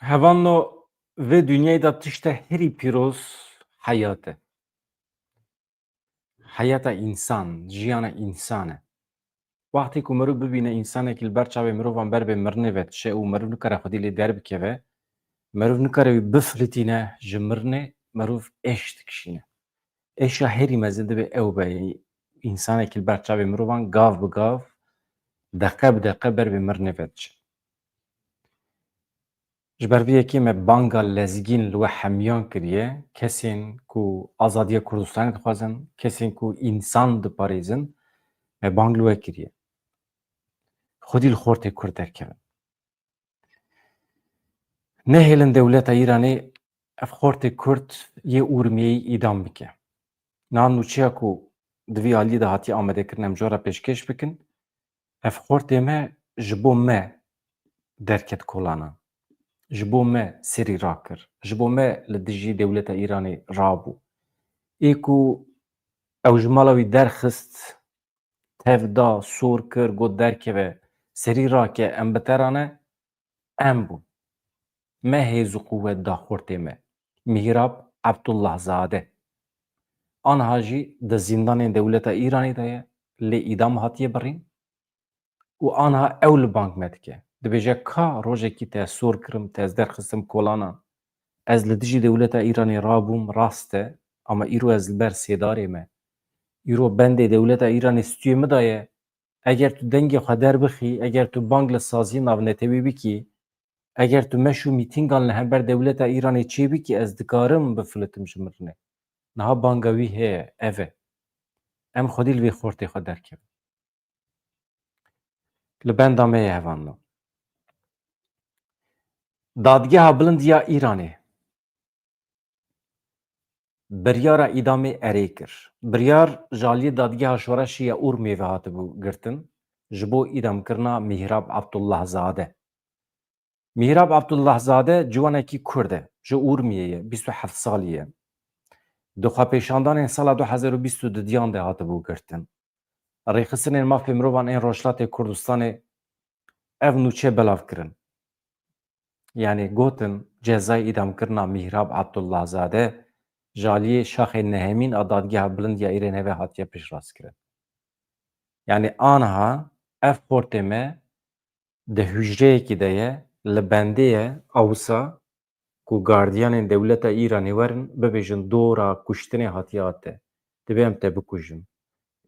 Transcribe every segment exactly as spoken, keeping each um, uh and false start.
Hevalno, vê dinyayê de tişte herî pîroz heyat e. Heyata însan, jiyana însan e. Wextê ku mirov bibîne însanekî li ber çavê mirovan ber bê mirinê ve dişe û mirov nikare xwedî lê derbikeve, mirov nikare wî bifilitîne ji mirinê, mirov êş dikişîne. Êşa herî mezin dibe ew be, însanekî li ber çavê mirovan gav bi gav, deqe bi deqe ber bê mirinê ve diçe. Ji ber vê yekê me banga lezgîn li we hemiyan kiriye, kesên ku azadiya Kurdistanê dixwazin, kesên ku însan diparêzin, me bang li we kiriye. Xwedî li xortê Kurd derkevin. Nehêlin dewleta Îranê ev xortê Kurd yê Urmiyeyî îdam bike. Niha nûçeya ku di vî aliyê de hatiye amadekirin, em ji we re pêşkêş bikin. Ev xortê me ji bo me derket kolanan. Ji bo me serî rakir. Ji bo me li dijî dewleta Îranê rabû. Ê ku ew ji mala wî derxist, tev da, sor kir, got derkeve, serî rake, em bi te re ne, em bûn. Me hêz û quwet da xortê me. Mîhrab Ebdullahzade. Anha jî di zîndanên dewleta Îranê de ye, lê îdam hatiye birîn. Û anha ew li bang me dike. Dibêje, ka rojekî te sor kirim, te ez derxistim kolanan. Ez li dijî dewleta Îranê rabûm, rast e, ama îro ez li ber sêdarê me. Îro bendê dewleta Îranê stûyê min de ye. Eger tu dengê xwe derbixî, eger tu bang li saziyên navnetewî bikî, eger tu meş û mîtîngan li hember dewleta Îranê çêbikî, ez dikarim bifilitim ji mirinê. Niha banga wî heye, ev e. Em xwedî li vê xortê xwe derkevin. Li benda me ye hevalno. Dadgeha Bilind ya Îranê biryara îdamê erê kir. Biryar ji aliyê Dadgeha Şoreşê ya Urmiyê ve hatibû girtin ji bo îdamkirina Mîhrab Abdullahzade. Mîhrab Abdullahzade ciwanekî Kurd e, ji Urmiyê ye, bîst û heft salî ye. Di xwepêşandanên sala du hezar û bîst û didiyan de hatibû girtin. Rêxistinên mafê mirovan ên Rojhilatê Kurdistanê ev nûçe belav kirin. Yanî gotin, cezayê îdamkirina Mîhrab Abdullahzade ji aliyê şaxê nehemîn a Dadgeha Bilind ya Îranê ve hatiye piştrast kirin. Yanî anha ev xortê me di hûcreyekî de ye, li bendê ye, a wisa ku gardiyanên dewleta Îranê werin bibêjin dora kuştinê hatiye hate. Divê em te bikujin.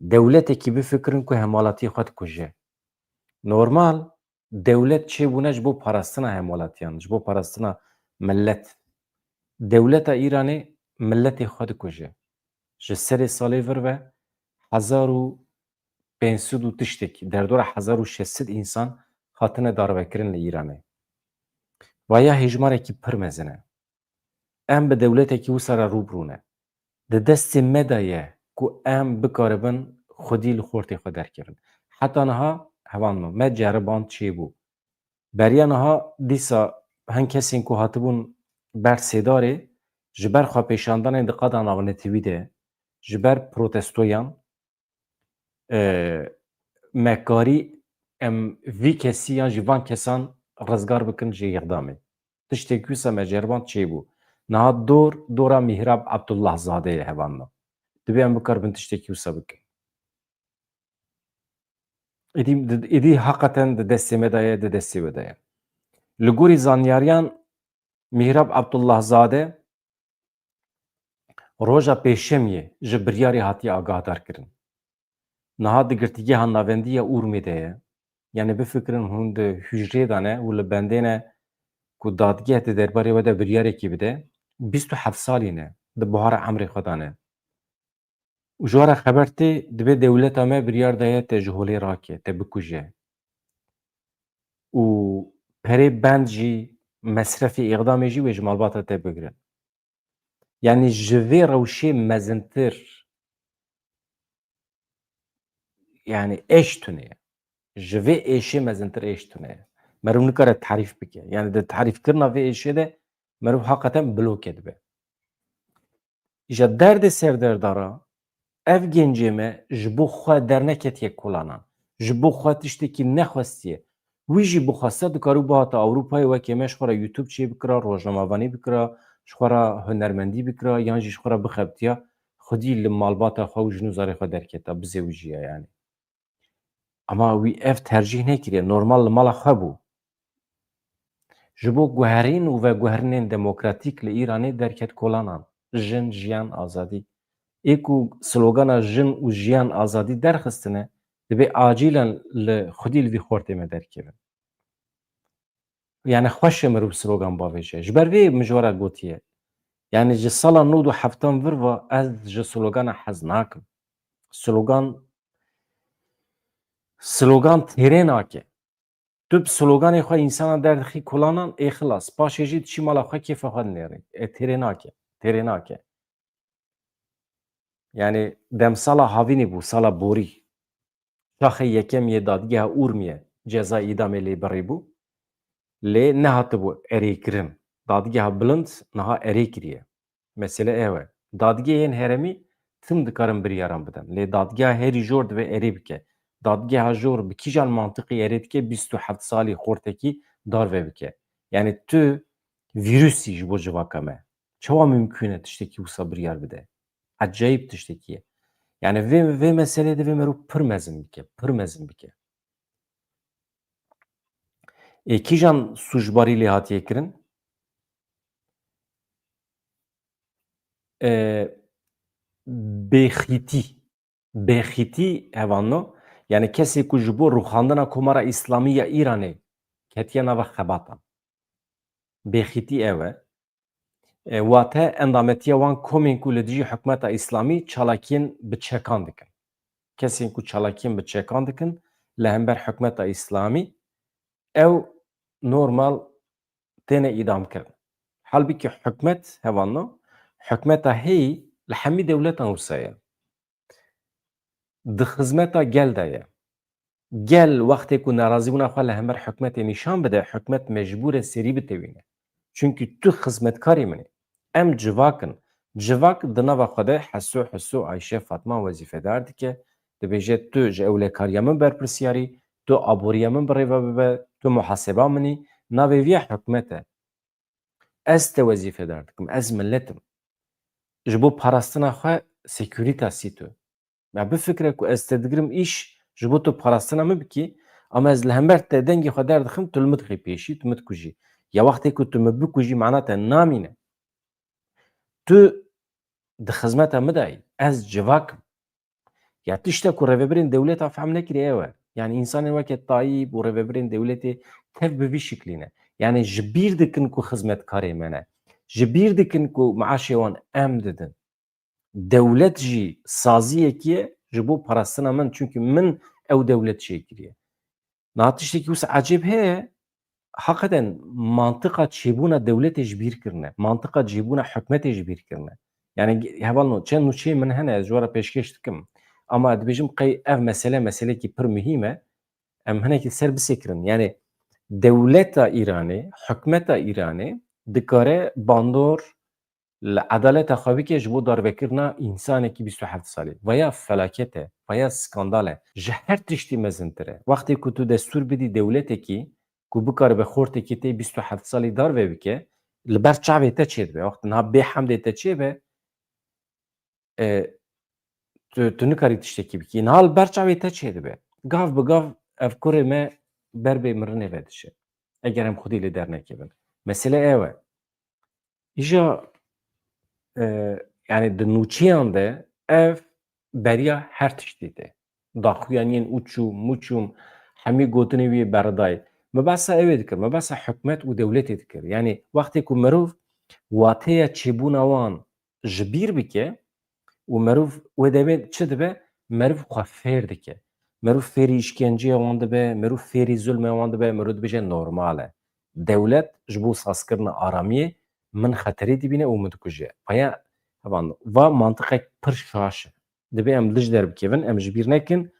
Dewletekî bifikirin ku hemalatiyê xwe dikuje. Normal, dewlet çêbûne ji bo parastina hemwelatiyan, ji bo parastina millet. Dewleta Îranê milletê xwe dikuje. Ji serê salê vir ve hezar û pênc sed û tiştekî, derdora hezar û şeş sed însan hatine darvekirin li Îranê. Vaya hêjmarekî pir mezin e. Em bi dewletekî wisa re rû bi rû ne. Di destê me de ye ku em bikaribin xwedî li xortê xwe derkevin. Heta niha hevalno me ceriband çêbû. Beriya niha dîsa hin kesên ku hatibûn ber sêdarê ji ber xwepêşandanên di qada navnetewî de, ji ber protestoyan, e, me karî em vî kesî yan jî van kesan rizgar bikin ji îqdamê. Tiştê ku wisa me ceriband çêbû. Niha dor, dora Mîhrab Abdullahzade ye hevalno. Divê em bikaribin tiştekî wisa bikin. Êdî, êdî heqeten di destê me de ye, di destê we de ye. Li gorî zanyariyan Mîhrab Abdullahzade roja Pêşemiyê ji biryarê hatiye agahdar kirin. Niha di Girtîgeha Navendî ya Urmê de ye. Yanî bifikirin hûn di hûcrê de ne û li bendê ne ku dadgeh di derbarê we de biryarekî bide. Bîst û heft salî ne, di buhara emrê xwe de ne. Û ji we re xeber tê, divê dewleta me biryar daye te ji holê rake, te bikuje. Û perê bend jî, mesrefê îqdamê jî wê ji malbata te bigirin. Yanî ji vê rewşê mezintir, yanî êş tune ye. Ji vê êşê mezintir êş tune ye. Meriv nikare tarîf bike. Yanî di tarîfkirina vê êşê de meriv heqeten bloke dibe. Îja derdê serderdara, ev gencê me ji bo xwe derneketiye kolanan. Ji bo xwe tiştekî nexwestiye. Wî jî bixwesta dikar û bihata Ewropayê wekê me ji xwe re YouTube çê bikira, rojnamevanî bikira, ji xwe re hunermendî bikira, yan jî ji xwe re bixebitiya, xwedî li malbata xwe û jin û zarê xwe derketa, bizêwijiya yani. Ama wî ev tercîh nekiriye, normal li mala xwe bû. Ji bo guherîn û veguherînên demokratîk li Îranê derket kolanan, jin, jiyan, azadî. Ê ku slogana jin û jiyan, azadî derxistine, divê acîlen li xwedî li vî xortê me derkevin. Yani xweş e mirov slogan bavêje. Ji ber vê min ji we re gotiye. Yani ji sala nod û heftan vir ve ez ji slogana hez nakim. Slogan, slogan têrê nake. Tu bi sloganê xwe însana derdixî kolanan, ê xilas. Paşê jî diçî mala xwe kêfa xwe dinêrî. Ê têrê nake. Têrê nake. Yani demsala havînî bû, sala borî. Şaxê yekem yê dadgeha Urmiye ceza îdamê lê birî bû. Lê nehatibû erêkirin. Dadgeha bilind niha erê kiriye. Mesele ew e. Dadgehên herêmî tim dikarin biryaran bidin. Lê dadgeha herî jor divê erê bike. Dadgeha jor bi kîjan mantiqî erê dike, bîst û heft salî xortekî darve bike. Yani tu vîrusî ji bo civaka me. Çawa mimkûn e tiştekî wisa biryar bide? Ecayîb tiştekî ye. Yani vê, vê meselê divê merû pir mezin bike, pir mezin bike. Ê kîjan sûcbarî lê hatiye kirin? Ê, bêxîtî. Bêxîtî hevalno, yani kesê ku ji bo rûxandina Komara Îslamî ya Îranê ketiye nava xebatan. Bêxîtî ew e. E, wate endametiya wan komên ku li dijî hikûmeta Îslamî çalakiyên bi çekan dikin. Kesên ku çalakiyên bi çekan dikin li hember hikûmeta Îslamî, ew normal têne îdamkirin. Halbikî hikûmet hevalno, hikûmeta heyî li hemî dewletan wisa ye. Di xizmeta gel de ye. Gel wextê ku nerazîbûna xwe li hember hikûmetê nîşan bide, hikûmet mecbûr e serî bitewîne. Çunkî tu xizmetkarê min î. Em civak in. Civak di nava xwe de Heso, Heso, Ayşe, Fatma wezîfedar dike. Dibêje tu ji ewlekariya min berpirsiyarî, tu aboriya min bi rêve bibe, tu muhaseba min î. Navê vî ya hikûmet e. Ez te wezîfedar dikim, ez milet im. Ji bo parastina xwe securita sî tu. Ya bifikire ku ez te digirim îş ji bo tu parastina min bikî, ama ez li hember te dengê xwe derdixim, tu li min dixî pêşî, tu min dikujî. Ya wextê ku tu min bikujî, mana te namîne. Tu di xizmeta min de yî, ez civak im. Ya tişta ku rêvebirên dewleta fehm nekiriye ew e. Yani însanên weke Tayyîp û rêvebirên dewletê tev bi vî şiklî ne. Yani ji bîr dikin ku xizmetkarê me ne. Ji bîr dikin ku meaşê wan em didin. Dewlet jî saziyekî ye ji bo parastina min, çunkî min ew dewlet çêkiriye. Niha tiştekî wisa ecêb heye, heqeten mantiqa çêbûna dewletê ji bîr kirine, mantiqa cêbûna hikûmetê ji bîr kirine. Yani hevalno çend nûçeyên min hene, ez ji we re pêşkêş dikim. Ama ez dibêjim qey ev mesele, meselekî pir muhîm e. Em hinekî ser bisekirin. Yani dewleta Îranê, hikûmeta Îranê dikare bandor li edaleta xwe bike ji bo darvekirina însanekî bîst û heft salî. Vaya felaket e, vaya skandal e. Ji her tiştî mezintir e. Wextê ku tu destûr bidî dewletekî ku bikaribe xortekî te bîst û heft salî darve bike, li ber çavê te çêdibe. Wextê niha bê hemdê te çêbe, e, tu, tu nikarî tiştekî bikî. Niha li ber çavê te çêdibe. Gav bi gav ev kurê me ber bê mirinê vedişe. Eger em xwedî lê dernekevin. Mesele ew e. Îja, e, yani di nûçeyan de ev beriya her tiştî tê. Daxuyaniyên uçûm, muçûm, hemî gotinê wî beridayê. Me behsa ew ê dikir, me behsa hikûmet û dewletê dikir. Yani wextê ku mirov wateya çêbûna wan ji bîr bike û mirov wê demê çi dibe? Mirov xwe fêr dike. Mirov fêrî îşkenceya wan dibe, mirov fêrî zulmê wan dibe, mirov dibêje normal e. Dewlet ji bo sazkirina aramiyê min xeterê dibîne û min dikuje. Paya hevan va mantiqek pir şaş e. Divê em li ji der bikevin, em ji bîr nekin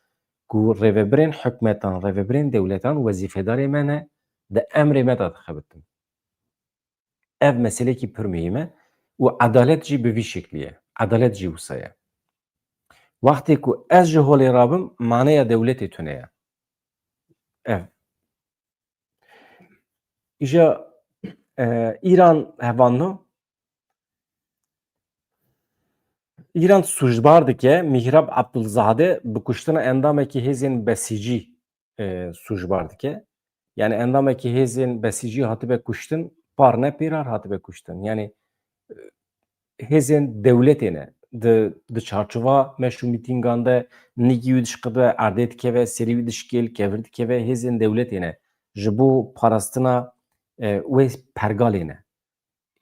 ku rêvebirên hikûmetan, rêvebirên dewletan wezîfedarê me ne, di emrê me de dixebitin. Ev meselekî pir muhîm e û edalet jî bi vî şeklî ye. Edalet jî wisa ye. Wextê ku ez ji holê rabim, maneya dewletê tune ye. Ev Îja e, Îran hevano. Îran sûcbar dike Mîhrab Ebdulzade bi kuştina endamekî hêzên besîcî e, sûcbar dike. Yani endamekî hêzên besîcî hatibe kuştin, par ne pêrar hatibe kuştin. Yani e, hêzên dewletê ne. Di, di çarçova meşrû mîtîngan de nigî wî dişiqibe, erdê dikeve, serî wî dişikêl, kevir dikeve, hêzên dewletê ne. Ji bo parastina e, wê pergalê ne.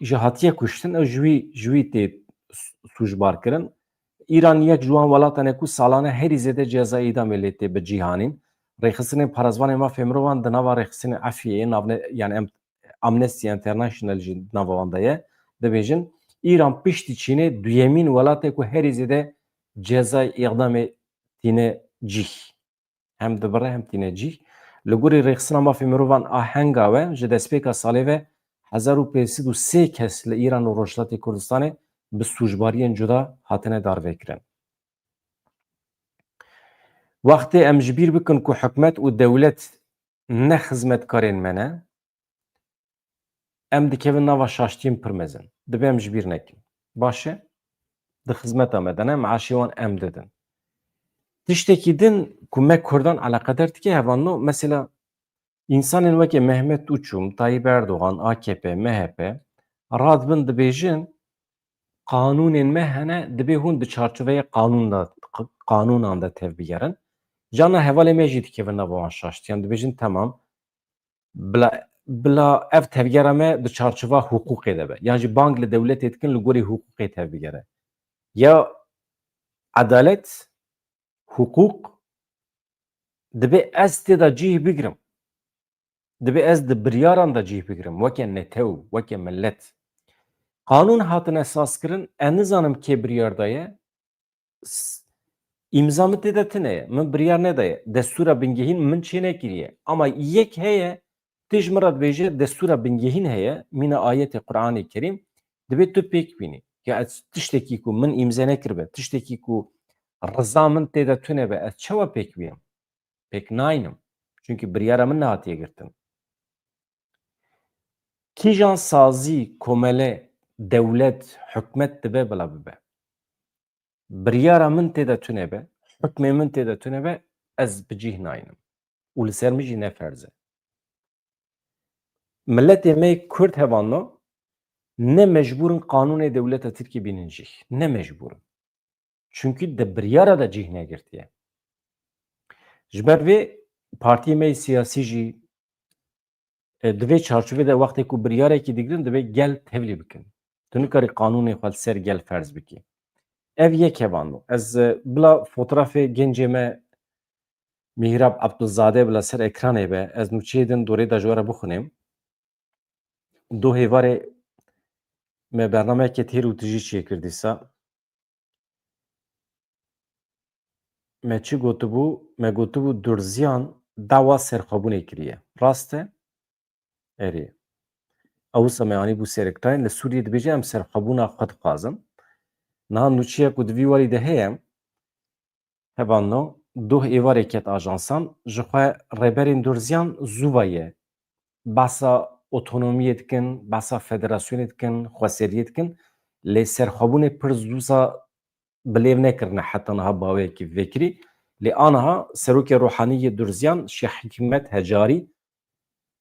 Ji hatiye kuştin, ew ji wî, ji wî tê sûcbar kirin. Îran yek ji wan welatan e ku salane herî zêde ceza îdamê lê tê bicîhanîn. Rêxistinên parêzvanên mafê mirovan di nava rêxistinên Efriyê, navne, yani em Amnesty International jî di nava wan de ye, dibêjin, Îran piştî Çînê duyemîn welat e ku herî zêde cezayê îdamê tîne cîh. Hem dibire hem tîne cîh. Li gorî Rêxistina Mafê Mirovan a Hengawe, ji destpêka salê ve hezar û pênc sed û sê kes li Îran û Rojhilatê Kurdistanê bi sûcbariyên cuda hatine darvekirin. Wextê em ji bîr bikin ku hikûmet û dewlet ne xizmetkarên me ne, em dikevin nava şaştiyên pir mezin. Divê em ji bîr nekin. Baş e? Di xizmeta me de ne, meaşê wan em didin. Tiştekî din ku me Kurdan eleqedar dike, hevalno, mesela, însanên weke Mehmet Uçum, Tayyip Erdogan, A K P, M H P, radibin dibêjin, qanûnên me hene, divê hûn di çarçoveya qanûn de, qanûnan de tevbigerin. Cana hevalê me jî dikevin nava wan şaştiyan, dibêjin, temam, bila, bila ev tevgera me di çarçova hiqûqê de be. Yan jî bang li dewletê dikin li gorî hiqûqê tevbigere. Ya edalet, hiqûq, divê ez tê de cîh bigrim. Divê ez di biryaran de cîh bigrim. Weke netew, weke millet. Qanûn hatine sazkirin, ez nizanim kê biryar daye. S-, îmza min tê de tune ye. Min biryar nedaye. Destûra bingehîn min çênekiriye. Ama yek heye, tê ji min re dibêje, destûra bingehîn heye, mîna ayetê Qur'anê Kerîm, divê tu pêk bînî. Ya ez tiştekî ku min îmze nekiribe, tiştekî ku riza min tê de tune be, ez çawa pêk bînim? Pêk naynim. Çunkî biryara min nehatiye girtin. Kîjan sazî, komele, dewlet, hikûmet dibe bila bibe. Biryara min tê de tune be, hikmê min tê de tune be, ez bi cîh naynim. Û li ser min jî ne ferz e. Miletê me Kurd, hevalno, ne mecbûr in qanûnê dewleta Tirkiyê bînin cîh. Ne mecbûr in. Çunkî di biryara de cîh negirtiye. Ji ber vê partiyê me yê siyasî jî, e, di vê çarçovê de wextê ku biryarekî digirin, divê gel tevlî bikin. Tu nikarî qanûnê xwe li ser gel ferz bikî. Ev yek hevalno. Ez, e, bila fotoğrafê gencê me Mîhrab Ebdulzade bila ser ekranê be. Ez nûçeyê din dorê de ji we re bixwînim. Doh êvarê me bernameyeke têr û tijî çêkir dîsa. Me çi gotibû? Me gotibû Durziyan dawa serxwebûnê kiriye. Rast e? Erê. Ew wisa me anîbû ser ekranê. Li Sûriyê dibêje, em serxwebûna xwe dixwazin. Niha nûçeya ku di vî warî de heye, hevalno, doh êvarê ket ajansan, ji xwe rêberên Durziyan zû ve ye. Behsa otonomiyê dikin, behsa federasyonê dikin, xweseriyê dikin. Lê serxwebûnê pir zû za bilêv nekirine heta niha baweyekî vekirî. Lê aniha serokê Ruhanî yê Durziyan, Şêx Hikmet Hecarî,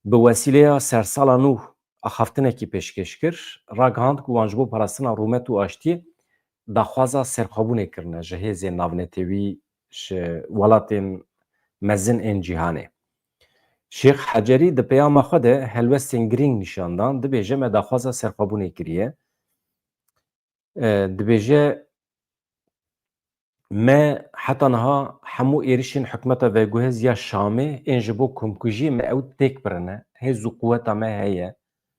bi wesîleya sersala nû axaftinekî pêşkêş kir, ragihand ku wan ji bo parastina rûmet û aştiyê daxwaza serxwebûnê kirine ji hêzên navnetewî, ji welatên mezin ên cîhanê. Şêx Hecerî di peyama xwe de helwestên girîng nîşan dan, dibêje, me daxwaza serxwebûnê kiriye. E, dibêje, me heta niha hemû êrişên hikûmeta veguhez ya Şamê ên ji bo komkujiyê me ew têk birine. Hêz û quweta me heye.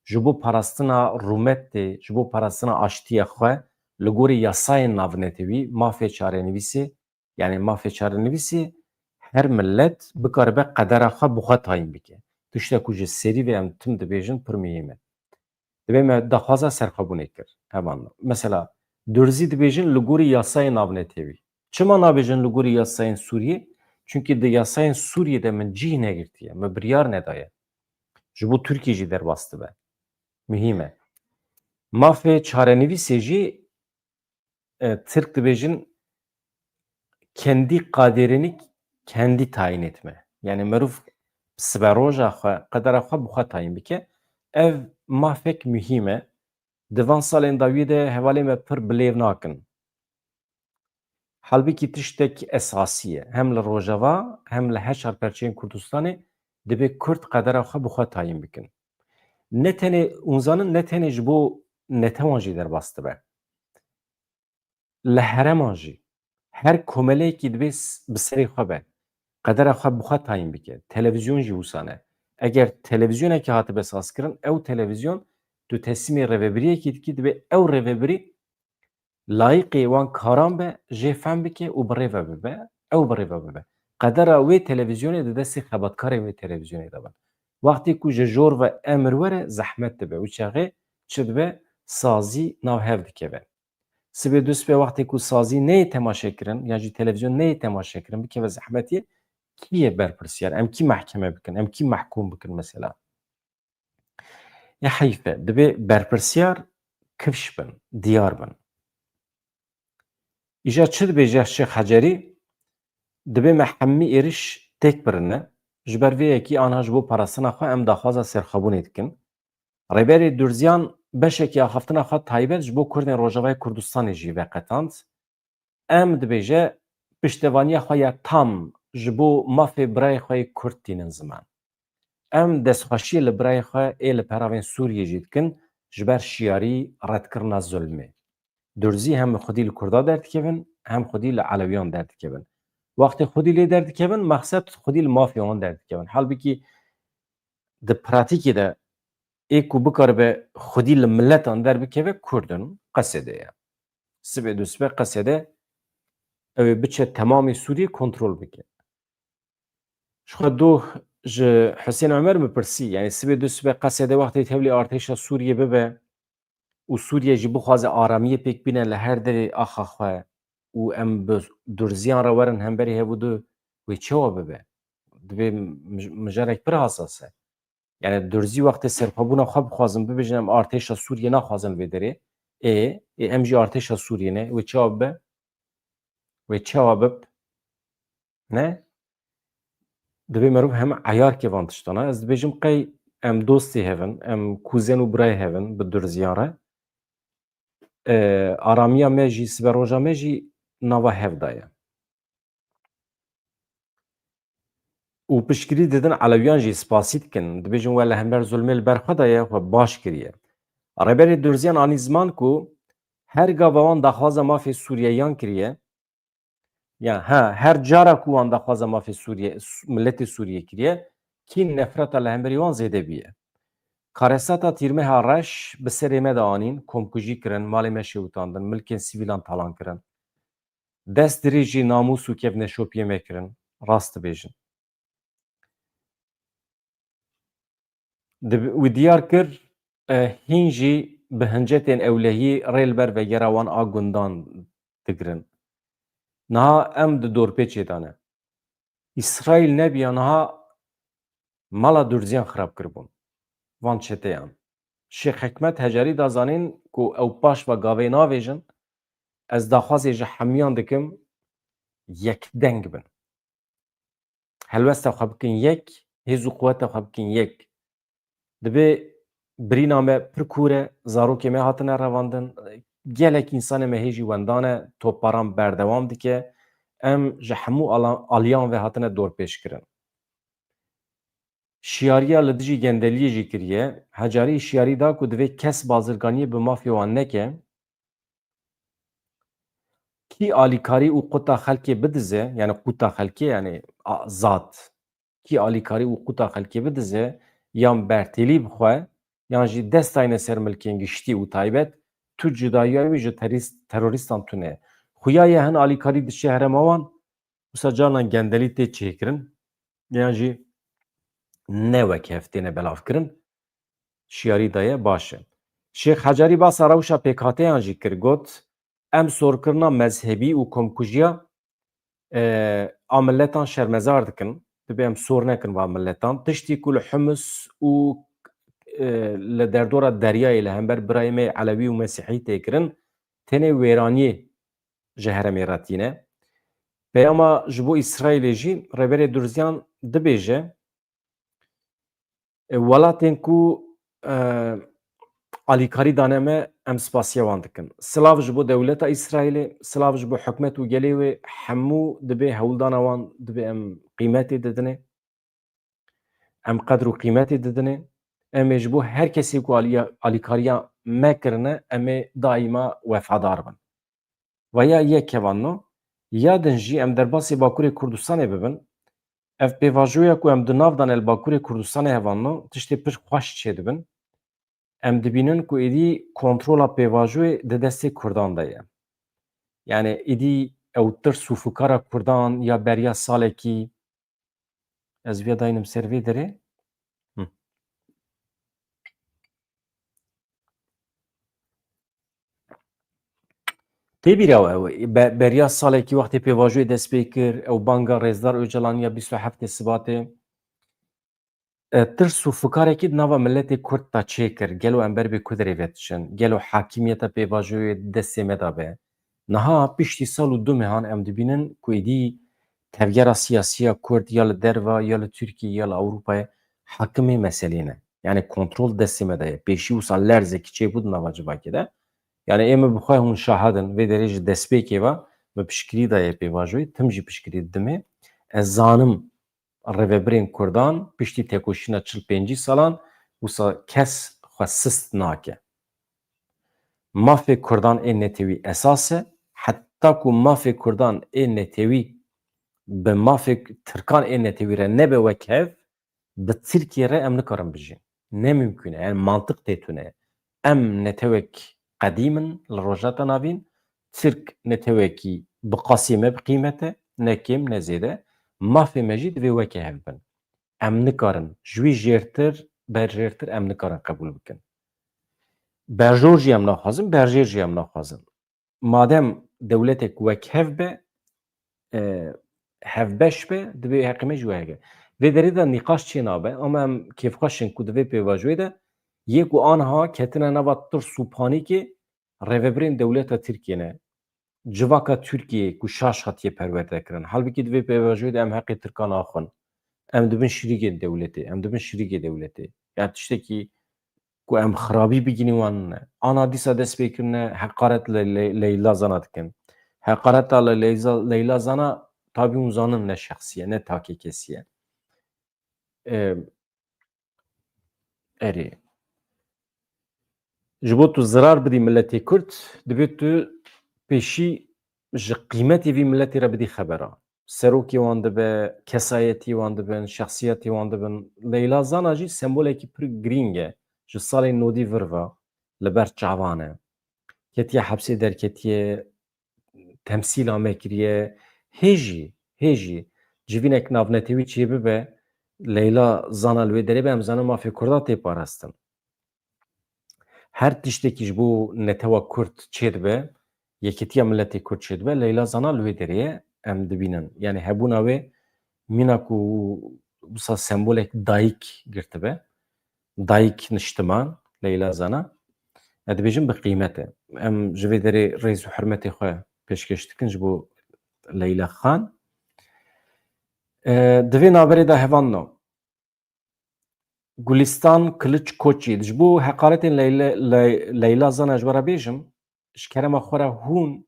Ji bo parastina rûmetê, ji bo parastina aştiya xwe, li gorî yasayên navnetewî, mafê çarenivîsê, yani mafê çarenivîsê, her millet bikaribe qedera xwe bi xwe tayîn bike. Tiştek ku ji serî ve em tim dibêjin pir muhîm e. Divê me daxwaza serxwebûnê kir. Hevalno. Mesela, Durzî dibêjin li gorî yasayên navnetewî. Çima nabêjin li gorî yasayên Sûriyê? Çunkî di yasayên Sûriyê de min cîh negirtiye, min biryar nedaye. Ji bo Tirkiyê jî derbas dibe. Muhîm e. Mafê çarenivîsê jî, e, Tirk dibêjin, kendi kaderini kendi tayin etme. Yani meriv siberoja xwe, qedera xwe bi xwe tayin bike. Ev mafek muhîm e. Di van salên dawiyê de hevalê me pir bilêv nakin. Halbikî tiştek esasî ye. Hem li Rojava, hem li heşar perçeyên Kurdistanê dibê Kurd qedera xwe bi xwe tayin bikin. Ne tenê, hûn zanin, ne tenê ji bo netewan jî derbas dibe. Li hereman jî her komeleyekî dibê s-, bi serê xwe be. Qedera xwe bi xwe tayin bike. Televîzyon jî wisa ne. Eger televîzyonekî hatibe sazkirin, ew televîzyon tu teslîmê rêvebiriyekî dikî, dibê ew rêvebirî layiqê wan karan be, jê fehm bike û bi rê ve bibe, ew bi rê ve bibe. Qedera wê televîzyonê di destê xebatkarên wê televîzyonê de bin. Wextê ku ji jor ve emir were, zehmet dibe. Wî çaxê çi dibe? Sazî nav hev dikeve. Sibê dusibê wextê ku sazî neyê temaşekirin, yan jî televîzyon neyê temaşekirin, bikeve zehmetiyê, kî ye berpirsiyar? Em kî mehkeme bikin? Em kî mehkûm bikin mesela? Ya heyf e, dibê berpirsiyar kifş bin, diyar bin. Îja çi dibêje Şêx Hecerî? Dibê me hemî êriş têk birine. Ji ber vê yekî anha ji bo parastina xwe em daxwaza serxwebûnê dikin. Rêberê Durziyan beşekî axaftina xwe taybet ji bo Kurdên Rojavayê Kurdistanê jî veqetand. Em, dibêje, piştevaniya xwe ya tam ji bo mafê birayê xwe yê Kurd tînin ziman. Em destxweşiyê li birayê xwe ê li peravên Sûriyê jî dikin ji ber şiyarî redkirina zulmê. Durzî hem xwedî li Kurda derdikevin, hem xwedî li Elewiyan derdikevin. Wextê xwedî lê derdikevin, mexsed xwedî li mafê wan derdikevin. Halbikî di pratîkê de ê ku bikaribe xwedî li miletan derbikeve, Kurd in, Qesedê ye. Sibê dusibê Qesede ew ê biçe temamê Sûriyê kontrol bike. Ji xwe doh ji Husên Omer min pirsî, yanî sibê dusibê Qesede wextê tevlî artêşa Sûriyê bibe û Sûriye jî bixwaze aramiyê pêk bîne li her derê axa xwe û em bi Durziyan re werin hemberî hev û du, wê çawa bibe? Divê mij-, mijarek pir hasas e. Yani Durzî wextê serxwebûna xwe bixwazin bibêjin, em artêşa Sûriyê naxwazin vê derê. Ê, ê em jî artêşa Sûriyê ne. Wê çawa bibe? Wê çawa bib? Ne? Divê meriv heme eyarkê van tiştan e. Ez dibêjim qey em dostê hevin, em kuzen û birayê hevin bi Durziyan re. E, aramiya me jî, siberoja me jî nava hev de ye. Û piştgirî didin Elewiyan jî, spasî dikin. Dibêjin we li hember zulmê li ber xwe daye, xwe baş kiriye. Rêberê Durziyan anî ziman ku her gava wan daxwaza mafê Sûriyeyan kiriye, ya ha, her cara ku wan daxwaza mafê Sûriye, Su-, miletê Sûriye kiriye, kîn nefreta li hemberî wan zêde bûye. Karesata Tîrmeha Reş bi serê me de anîn, komkujî kirin, malê me şewitandin, milkên sivîlan talan kirin. Dest dirêjî namûs û kevneşopiyê me kirin, rast dibêjin. Dib-, wî diyar kir, e, hîn jî bi hincetên ewlehiyê rê li ber vegera wan a gundan digirin. Niha em di dorpêçê de ne. Îsraîl nebiya niha mala Durziyan xirab kiribûn. Van çeteyan. Şêx Hikmet Hecarî da zanîn ku ew paş ve gavê navêjin, ez daxwazê ji hemiyan dikim yekdeng bin. Helwesta xwe bikin yek, hêz û quweta xwe bikin yek. Dibê birîna me pir kûr e, zarokê me hatine revandin, gelek însanê me hê jî wenda ne, topbaran berdewam dike. Em ji hemû ala-, aliyan ve hatine dorpêçkirin. Şiyariya li dijî gendeliyê jî kiriye. Hecarî şiyarî da ku divê kes bazirganiyê bi mafê wan neke. Kî alîkarî û quta xelkê bidize, yani quta xelkê, yani a-, zat. Kî alîkarî û quta xelkê bidize, yan bertêlî bixwe, yan jî dest dayne ser milkên giştî û taybet, tu cudayiya wî ji terîst-, terorîstan tune. Xuya ye hin alîkarî diçe herêma wan, wisa carnan gendelî tê çêkirin, yan jî ne wek hev têne belavkirin, şiyarî daye, baş e. Şêx Hecarî basa rewşa pêkhateyan jî kir, got, em sorkirina mezhebî û komkujiya, e, a miletan şermezar dikin, dibê em sor nekin va miletan. Tiştî ku li Humus û e, li derdora deryayê li hember birayê me Elewî û Mesîhî tê kirin, tenê wêraniyê ji herêmê re tîne. Peyama ji bo Îsraîlê jî Rêberê Durziyan dibêje, e, welatên ku, e, alîkarî dane me, em spasiya wan dikin. Silav ji bo dewleta Îsraîlê, silav ji bo hikûmet û gelê wê, hemû dibê hewldana wan dibê em qîmetê didinê. Em qedr û qîmetê didinê. Em ê ji bo her kesê ku aliya-, alîkariya me kirine, em ê daîma wefadar bin. Ve ya yek hevanno, ya din jî em derbasê Bakurê Kurdistanê bibin. Ev pêvajoya ku em di nav de ne li Bakurê Kurdistanê hevanno, tiştê pir xweş çêdibin. Em dibînin ku êdî kontrola pêvajoyê di destê Kurdan de ye. Yani êdî ew tirs û fikara Kurdan ya beriya salekî, ez viya daynim ser vê derê. Hı. Tê bîra we, ew be-, beriya salekî wextê pêvajoyê dest pê kir, ew banga Rêzdar Ocalan ya bîst û heftê Sibatê, e, tirs û fikarekî di nava miletê Kurd de çêkir. Gelo em ber bê ku derê ve diçin? Gelo hakimiyeta pêvajoyê destê me de be? Niha piştî sal û du mehan em dibînin ku êdî tevgera siyasî ya Kurd ya li derve, ya li Tirkiyê, ya li Ewropayê hakimê meselê ne. Yani kontrol destê me de ye. Pêşî wisa lerzekî çêbû di nava civakê de. Yani ê min bi xwe hûn şahid in. Vê derê ji destpêkê ve min piştgirî daye pêvajoyê, tim jî piştgirî didimê. Ez zanim rêvebirên Kurdan piştî tekoşîna çil pêncî salan wisa kes xwe sist nake. Mafê Kurdan ê netewî esas e. Heta ku mafê Kurdan ê netewî bi mafê Tirkan ê netewî re nebe wek hev, bi Tirkiyê re em nikarin bijîn. Ne mimkûn e. Yani mantiq tê tune. Em netewek qedîm in li Rojhilata Navîn. Tirk netewekî bi qasî me bi qîmet e. Ne kêm ne zêde. Mafê me jî divê weke hev bin. Em nikarin. Ji wî jêrtir, berjêrtir em nikarin qebûl bikin. Berjor jî em naxwazin, berjêr jî em naxwazin. Madem dewletek wek hev be, e, hevbeş be, divê heqê me jî weke. Vê derê de nîqaş çê nabe, ama em kêfxweş in ku di vê pêvajoyê de yê ku aniha ketine nava tirs û panîkê rêvebirên dewleta Tirkiyê ne. Civaka Tirkiyê ku şaş hatiye perwerde kirin. Halbikî di vê pêvajoyê de em heqê Tirkan axwin. Em dibin şirîkên dewletê, em dibin şirîkê dewletê. Ya tiştekî ku em xirabî bigînî wan ne. Ana dîsa dest pê kirine heqaret li Le-, Leyla Zana dikin. Heqareta li Leyza-, Leyla Zana tabî hûn zanin ne şexsî ye, ne takê kesî ye. Em, erê. Ji bo tu zirar bidî miletê Kurd, divê tu pêşî ji qîmetê vî miletê re bidî xebera. Serokê wan dibe, kesayetî wan dibin, şexsiyetê wan dibin. Leyla Zana jî sembolekî pir girîng e. Ji salên nodî vir ve li ber çavan e. Ketiye hepsê derketiye, temsîla me kiriye. Hê jî, hê jî civînek navnetewî çêbibe, Leyla Zana li wê derê be, em zanin mafê Kurda tê parastin. Her tiştekî ji bo netewa Kurd çêdibe, yeketiya miletê Kurd çêdibe, Leyla Zana li wê derê ye, em dibînin. Yani hebûna wê mîna ku wisa sembolek dayik girtibe, dayik niştiman, Leyla Zana, ez dibêjim bi qîmet e. Em ji vê derê rêz û hurmetê xwe pêşkêş dikin ji bo Leyla Xan. E, di vê navberê de hevanno. Gulistan Kılıç Koçyiğit, ji bo heqaretên Leyla, Ley-, Leyla Zana ji we re bêjim, ji kerema xwe re hûn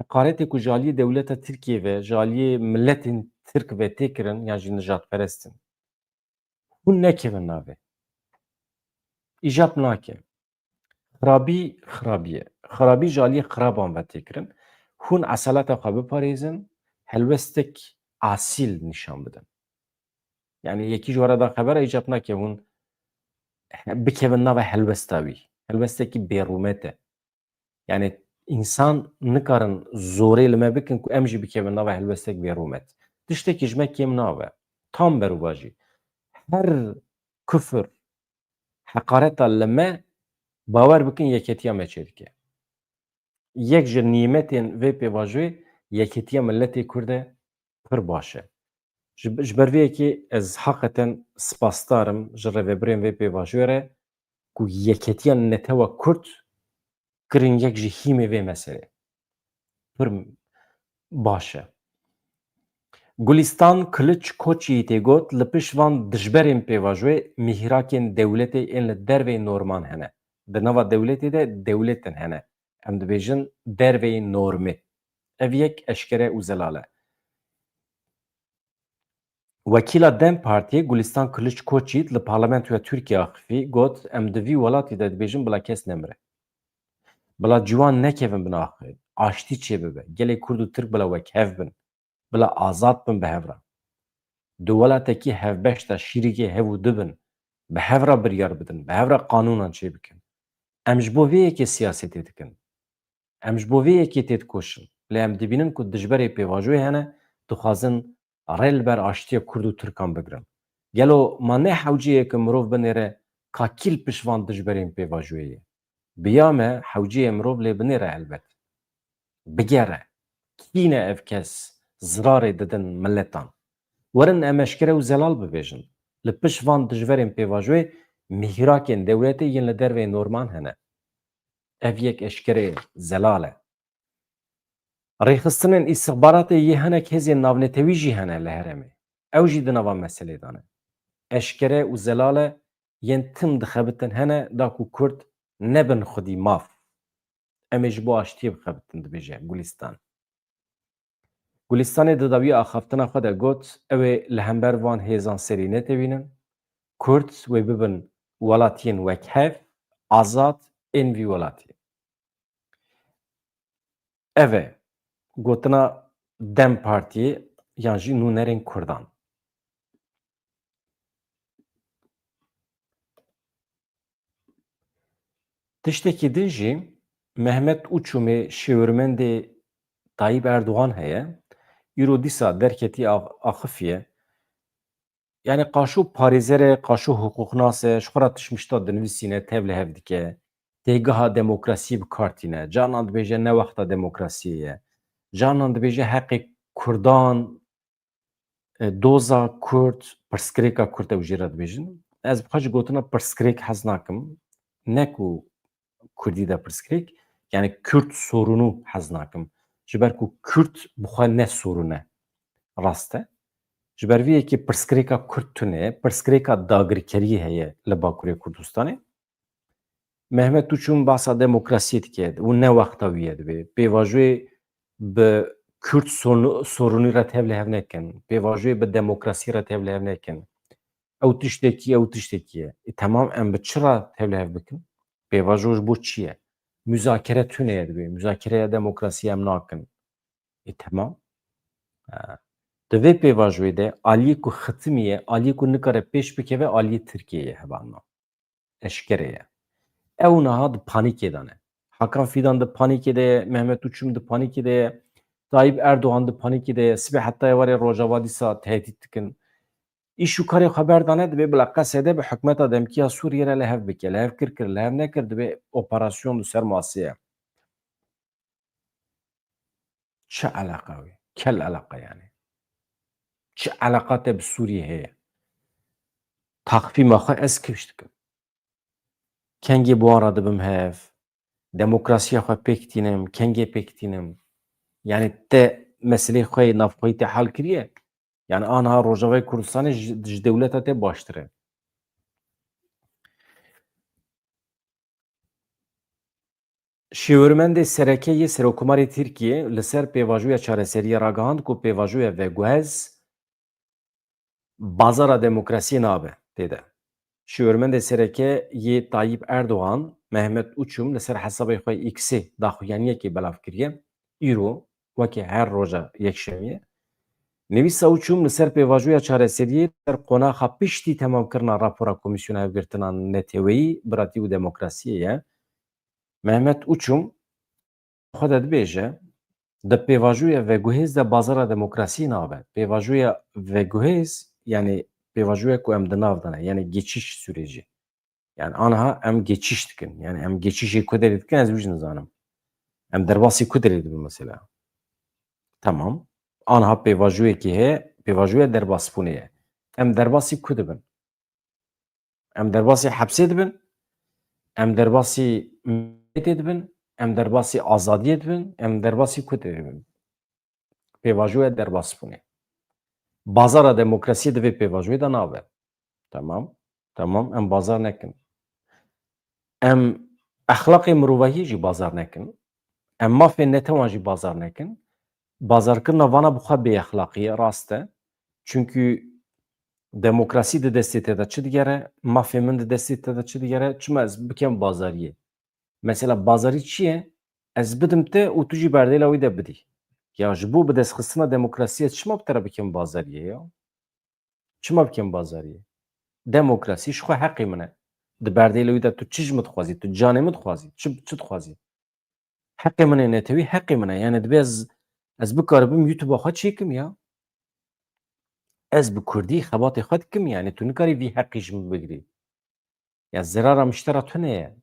heqaretê ku ji aliyê dewleta Tirkiyê ve, ji aliyê miletên Tirk ve tê kirin, yan jî nijadperest in. Hûn nekevin navê. Îcab nake. Xirabî, xirabî ye. Xirabî ji aliyê xiraban ve tê kirin. Hûn eseleta xwe biparêzin, helwestek asîl nîşan bidin. Yani yekî ji we re da xebera, îcab nake hûn bikevin nava helwesta wî. Helwestekî bêrûmet e. Yani însan nikarin zorê li me bikin ku em jî bikevin nava helwestek bêrûmet. Tiştekî ji me kêm nabe. Tam berûvajî. Her kufir, heqareta li me, bawer bikin yeketiya me çêdike. Yek ji nîmetên vê pêvajoyê yeketiya miletê Kurd e, pir baş e. Ji, ji ber vê yekê ez heqeten spasdar im ji rêvebirên vê pêvajoyê re ku yeketiya netewa Kurd kirin yek ji hîmê vê meselê. Pir baş e. Gulîstan Kiliç Koçî tê got, li pişt van dijberên pêvajoyê mîhrakên dewletê ên li derveyî norman hene. Di nava dewletê de dewletin hene. Em dibêjin derveyî normê. Ev yek eşkere û zelal e. Wekîla DEM Partiyê Gulîstan Kiliç Koçît li Parlamentoya Tirkiyê axifî got, em di vî welatî de dibêjin bila kes nemire. Bila ciwan nekevin bin axê, aştî çêbibe, gelê Kurd û Tirk bila wekhev bin, bila azad bin bi hev re. Di welatekî hevbeş de şîrîkê hev û du bin, bi hev re biryar bidin, bi hev re qanûnan çêbikin. Em ji bo vê yekê siyasetê dikin. Em ji bo vê yekê têdikoşin. Lê em dibînin ku dijberê pêvajoyê hene, dixwazin rê li ber aştiya Kurd û Tirkan bigirin. Gelo ma ne hewce ye ku mirov binêre ka kî li pişt van dijberên pêvajoyê ye? Bi ya me hewce ye mirov lê binêre helbet. Bigere. Kî ne ev kes zirarê didin miletan? Werin em eşkere û zelal bibêjin. Li pişt van dijberên pêvajoyê mîhrakên dewletê yên li derveyî norman hene. Ev yek eşkere zelal e. Rêxistinên îstixbaratê yê hinek hêzên navnetewî jî hene li herêmê. Ew jî di nava meselê de ne. Eşkere û zelal e, yên tim dixebitin hene da ku Kurd nebin xwedî maf. Em ê ji bo aştiyê bixebitin, dibêje Gulîstan. Gulîstanê di dawiya axaftina xwe de got, ew ê li hember van hêzan serî netewînin, Kurd wê bibin welatiyên wekhev, azad ên vî welatî. Ev e gotina DEM Partiyê yan jî nûnerên Kurdan. Tiştekî din jî Mehmet Uçumê şêwirmendê Tayyip Erdogan heye. Îro dîsa derketî ax-, axifiye. Yani qaşo parêzer e, qaşo hiqûqnas e, ji xwe re tişmişta dinivîsîne, tev li hev dike. Têgeha demokrasiyê bi kar tîne. Carnan dibêje ne wexta demokrasiyê ye. Carnan dibêje heqê Kurdan, e, doza Kurd, pirsgirêka Kurd ew jê re dibêjin. Ez bi xwe ji gotina pirsgirêk hez nakim. Ne ku Kurdî de pirsgirêk, yani Kürt sorunu hez nakim. Ji ber ku Kurd bi xwe ne sorun e. Rast e. Ji ber vê yekê pirsgirêka Kurd tune ye, pirsgirêka dagirkeriyê heye li Bakurê Kurdistanê. Mehmet Uçum bahsa demokrasiyê dike û ne wexta wî ye dibê. Pêvajoyê bi Kurd sorunu-, sorunî re tevlihev nekin. Pêvajoyê bi demokrasiyê re tevlihev nekin. Ew tiştekî, ew tiştekî ye. E, temam, em bi çi re tevlihev bikin? Pêvajo ji bo çi ye? Muzakere tune ye dibê. Muzakereya demokrasiyê em nakin. E, temam. E, di vê pêvajoyê de aliyê ku xitimî ye, aliyê ku nikare pêş bikeve, aliyê Tirkiyê ye hevalno. Eşkere ye. Ew niha di panîkê de ne. Hakan Fidan di panîkê de ye, Mehmet Uçum di panîkê de ye, Tayyip Erdogan di panîkê de ye, sibê heta êvarê Rojava dîsa tehdît dikin. Îş û karê xwe berdane, dibê bila Qesede bi hikûmeta demkî ya Sûriyê re li hev bike. Li hev kir kir, li hev nekir, dibê operasyon li ser masê ye. Çi eleqa wê? Kel eleqa yani. Çi eleqa te bi Sûriyê heye? Taxfîma xwe ez kifş dikim. Kengê bi wan re dibim hev. Demokrasiya xwe pêk tînim, kengê pêk tînim. Yani te meselê xwe yê navxweyî te hal kiriye. Yani aniha Rojavayê Kurdistanê ji, ji dewleta te baştir e. Şêwirmendê sereke yê Serokkomarê Tirkiyê li ser pêvajoya çareseriyê ragihand ku pêvajoya veguhez bazara demokrasiyê nabe tê de. Şêwirmendê sereke yê Tayyip Erdogan, Mehmet Uçum, li ser hesabê xwe X-ê daxuyaniyekê belav kiriye. Îro, weke her roja yekşemiyê, nivîsa Uçum li ser pêvajoya çareseriyê li ser qonaxa piştî temamkirina rapora Komîsyona Hevgirtina Neteweyî, Biratî û Demokrasiyê ye. Mehmet Uçum xwe de dibêje, di pêvajoya veguhêz de bazara demokrasiyê nabe. Pêvajoya veguhêz, yani pêvajoya ku em di nav de ne, yani geçiş süreci. Yani aniha em geçiş dikin. Yani em geçişê ku derê dikin, ez wî jî nizanim. Em derbasî ku derê dibin mesela. Tamam. Aniha pêvajoyekê heye, Pêvajoya derbasbûnê ye. Em derbasî ku dibin? Em derbasî hepsê dibin, em derbasî milletê dibin, em derbasî azadiyê dibin, em derbasî ku dibin? Pêvajoya derbasbûnê. Bazara demokrasiyê di vê pêvajoyê de nabe. Tamam. Tamam, em bazar nekin. Em exlaqê mirovahiyê jî bazar nekin. Em mafên netewan jî bazar nekin. Bazarkirina vana bi xwe bêexlaqî ye, rast e. Çunkî demokrasî di destê te de çi digere, mafê min di destê te de çi digere, çima ez bikem bazariyê? Mesela bazarî çi ye? Ez bidim te û tu jî berdêla wî de bidî. Ya ji bo bidestxistina demokrasiyê ez çima bi te re bikim bazariyê ya? Çima bikim bazariyê? Demokrasî ji xwe heqê min e. Di berdêla wî de tu çi ji min dixwazî? Tu canê min dixwazî? Çi, çi dixwazî? Heqê min e netewî, heqê min e. Yani divê ez, ez bikaribim YouTube-a xwe çêkim ya. Ez bi kurdî xebatê xwe dikim, yani tu nikarî vî heqî ji min bigirî. Ya zerara miştera tune ye.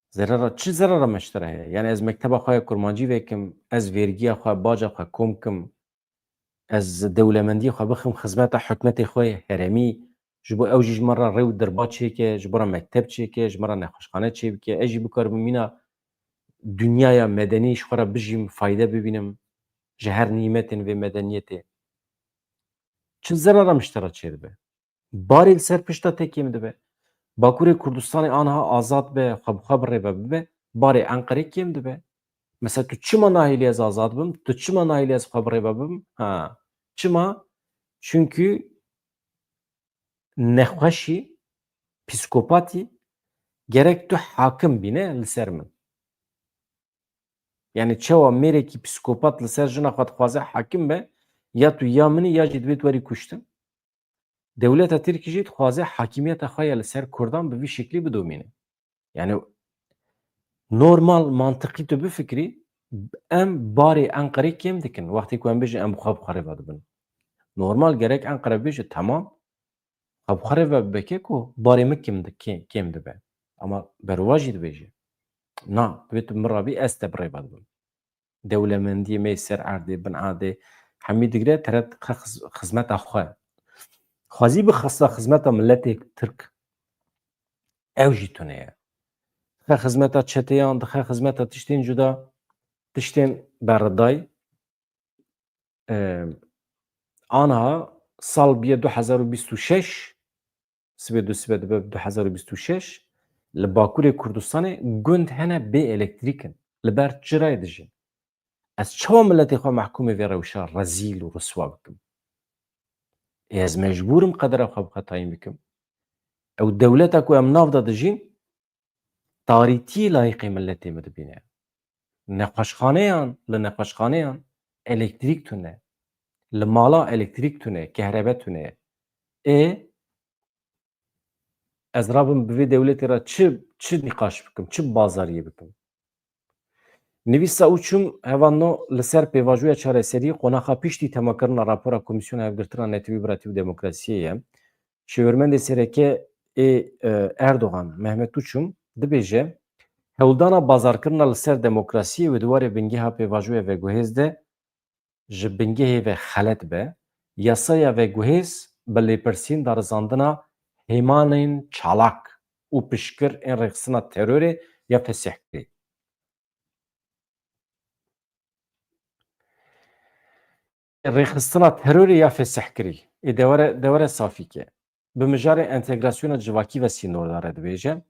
Zerara, çi zerara miştera heye? Yani ez mekteba xwe ya kurmancî vekim, ez vergiya xwe, baca xwe kom kim, ez dewlemendiyê xwe bixim xizmeta hikûmetê xwe yê herêmî, ji bo ew jî ji min re rê û dirba çêke, ji bo re mekteb çêke, ji min re nexweşxane çêbike, ez jî bikaribim mîna dinyaya medenî ji xwe re bijîm, fayde bibînim ji her nîmetên vê medeniyetê. Çi zerara miştera çêdibe? Barê li ser pişta te kêm dibe. Bakurê Kurdistanê aniha azad be, xwe bi xwe bi rê ve bibe, barê Enqerê kêm dibe. Mesela tu çima nahêlî ez azad bim? Tu çima nahêlî ez xwe bi rê ve bibim? Ha. Çima? Çunkî nexweşî, psîkopatî gerek tu hakim bîne li ser min. Yani çawa mêrekî psîkopat li ser jina xwe dixwaze hakim be, ya tu ya min î ya jî divê tu werî kuştin. Dewleta Tirkî jî dixwaze hakimiyeta xwe ya li ser Kurdan bi vî şeklî bidomîne. Yani normal, mantiqî tu bifikirî, em barê Enqerê kêm dikin. Wextê ku em bêjin em xwe bi xwe rê ve dibin. Normal gerek Enqere bêje, temam, xwe bi xwe rê ve bike ku barê min kêm di-, kê-, kêm dibe. Ama berwa jî dibêje. Na, divê tu min rabî ez te bi rê ve dibim. Dewlemendiyê me yê ser erdê, bin erdê, hemî digre tere dixe xiz-, xizmeta xwe. Xwezî bixista xizmeta miletê Tirk. Ew jî tune ye. Dixe xizmeta çeteyan, dixe xizmeta tiştên cuda, tiştên berday. Em, aniha sal bûye du hezar û bîst û şeş, sibê du sibe dibe du hezar û bîst û şeş, li Bakurê Kurdistanê gund hene bê elektrîk in. Li ber çi rayê dijîn? Ez çawa miletê xwe mehkûmê vê rewşa rezîl û riswa bikim? Ê ez mecbûr im qedera xwe bi xwe tayîn bikim. Ew dewleta ku em nav de dijîn, tarîtiyê layîqê miletê min dibîne. Nexweşxaneyan, li nexweşxaneyan elektrîk tune. Li mala elektrîk tune, kehrebe tune. Ê, ez rabim bi vê dewletê re çi, çi nîqaş bikim, çi bazariyê bikim? Nivîsa Uçum hevalno li ser pêvajoya çareseriyê qonaxa piştî temakirina rapora Komîsyona Hevgirtina Netewî, Biratî û Demokrasiyê ye. Şêwirmendê sereke ê, e, Erdogan, Mehmet Uçum, dibêje, hewldana bazarkirina li ser demokrasiyê wê di warê bingeha pêvajoya veguhêz de ji bingehê ve xelet be, yasaya veguhêz bi lêpirsîn darizandina hêmanên çalak û piştgir ên rêxistina terorê ya fesihkirî. Rêxistina terorê ya fesihkirî. Ê dewere, dewere safî ke. Bi mijarê entegrasyona civakî ve sînordar e, dibêje.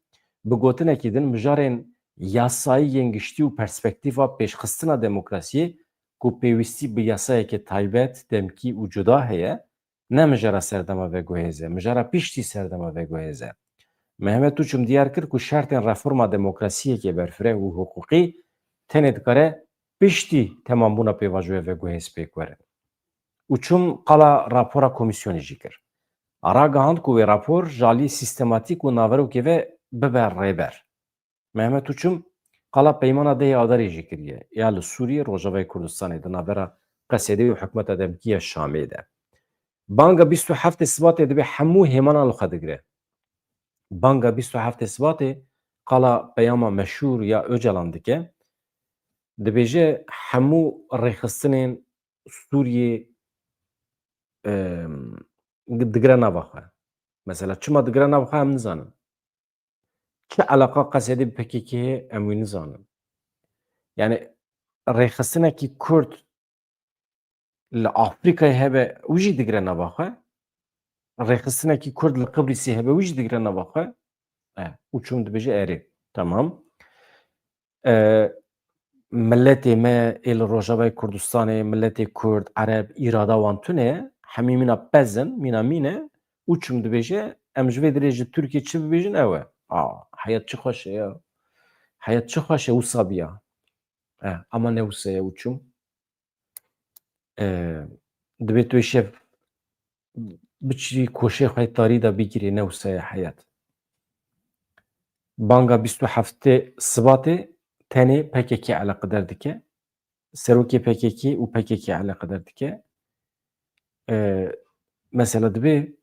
Bi gotinekî din, mijarên yasayî yên giştî û perspektîfa pêşxistina demokrasiyê ku pêwîstî bi yasayeke taybet, demkî û cuda heye, ne mijara serdema veguhêz e, mijara piştî serdema veguhêz e. Mehmet Uçum diyar kir ku şertên reforma demokrasiyeke berfireh û hiqûqî tenê dikare piştî temambûna pêvajoya veguhêz pêk werin. Uçum qala rapora komîsyonê jî kir. A ragihand ku wê rapor ji alî sîstematîk û naverokê ve bibe rêber. Mehmet Uçum qala peymana dehê Adarê jî kiriye, ya li Sûriyê, Rojavayê Kurdistanê, di navbera Qesedê û hikûmeta demkî ya Şamê de. Banga bîst û heftê Sibatê dibê hemû hêmanan li xwe digire. Banga bîst û heftê Sibatê qala peyama meşhûr ya Ocalan dike. Dibêje hemû rêxistinên Sûriyê, em, digire nava xwe. Mesela çima digire nava xwe em nizanin. Çi eleqa Qesedê bi P K K heye em wî nizanin. Yani rêxistinekî Kurd li Afrîkayê hebe û jî digire nava xwe. Rêxistinekî Kurd li Qibrîsê hebe û jî digire nava xwe. E, û çûm dibêje erê. Tamam. E, miletê me ê li Rojavayê Kurdistanê, miletê Kurd, Ereb, îrada wan tune ye. Hemî mîna pez in, mîna mîne. Û çûm dibêje, em ji vê dirê ji Tirkiyê çi bibêjin ew e. A, heyet çi xweş e ya. Heyet çi xweş e, wisa biya. E, ama ne wisa ye û çûm. E, dibê tu şev biçî koşê xwe yê tarî de bigirê, ne wisa ye heyet. Banga bîst û heftê Sibatê tenê P K K eleqedar dike. Serokê P K K û P K K eleqedar dike. E, mesela dibê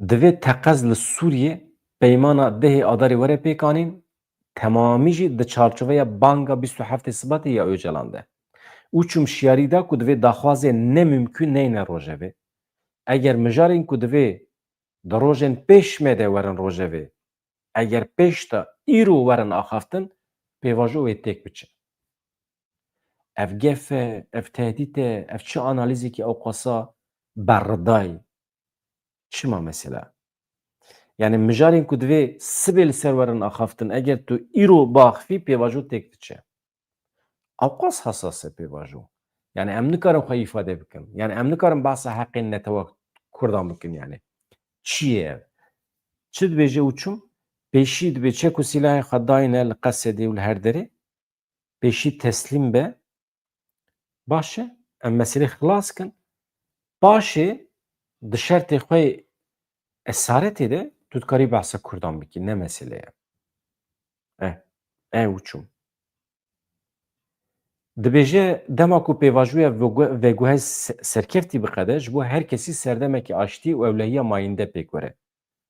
Divê teqez li Sûriyê peymana dehê Adarê were pêkanîn, temamî jî di çarçoveya banga bîst û heftê Sibatê ya Ocalan de. Û çûm şiyarî da ku divê daxwazê ne mimkûn neyne rojevê. Eger mijarên ku divê di rojên pêş me de werin rojevê, eger pêş de îro werin axaftin, pêvajo wê têk biçe. Ev gef e, ev tehdît e, ev çi analîzekî ewqasa berridayî? Çima mesela? Yani mijarên ku divê sibê li ser werin axaftin, eger tu îro biaxifî, pêvajo têk diçe. Ewqas hesas e pêvajo. Yani em nikarin xwe îfade bikin. Yani em nikarin behsa heqên netewa Kurdan bikin yani. Çi ye ev? Çi dibêje û çûm? Pêşî dibê çek û sîlahê xwe dayne li Qesedê û li her derê. Pêşî teslîm be. Baş e, em meselê xilas kin. Paşê di şertê xwe yê esaretê de tu dikarî behsa Kurdan bikî, ne mesele ye. Eh, eh, û çûm. Dibêje, dema ku pêvajoya vegu-, veguhez se-, serkeftî biqede, ji bo her kesî serdemekî aştî û ewlehiya mayînde pêk were.